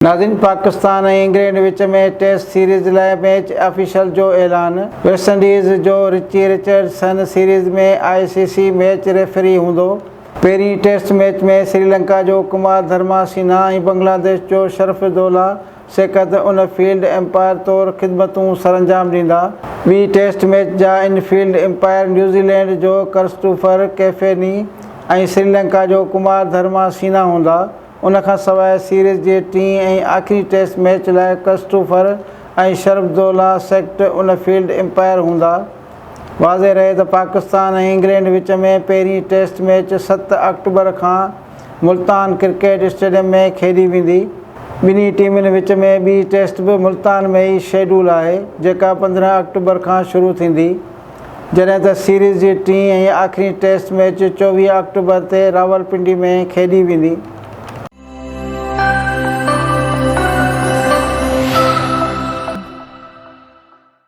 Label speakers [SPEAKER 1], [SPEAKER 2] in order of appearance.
[SPEAKER 1] ناظرين پاڪستان ۽ انگلينڊ وچ ۾ test series لاء match official جو اعلان، ويسٽ انڊيز جو رچي Richardson series ۾ I C C match referee هوندو. پهرين ٽيسٽ ميچ ۾ سريلنڪا جو ڪمار ڌرما سينا ۽ بنگلاديش جو شرف الدوله سيڪت ان فيلڊ امپائر طور خدمتون سرانجام ڏيندا. ٻي ٽيسٽ ميچ جا ان فيلڊ امپائر نيوزيلينڊ جو ڪرسٽوفر ڪيفيني ۽ سريلنڪا جو ڪمار ڌرما سينا هوندا. ان کان سواء سيريز جي ٽئين ۽ آخري ٽيسٽ ميچ لاء ڪرسٽوفر ۽ شرف الدوله سيڪٽ ان فيلڊ امپائر هوندا. واضح رهي ته پاڪستان ۽ انگلينڊ وچ ۾ پهرين ٽيسٽ ميچ ست آڪٽوبر کان ملتان ڪرڪيٽ اسٽيڊيم ۾ کيڏي ويندي. ٻنهي ٽيمن وچ ۾ ٻي ٽيسٽ به ملتان ۾ ئي شيڊول آهي جيڪا 15 آڪٽوبر کان شروع ٿيندي. جڏهن ته سيريز جي ٽئين ۽ آخري ٽيسٽ ميچ 24 آڪٽوبر تي راولپنڊي ۾ کيڏي ويندي.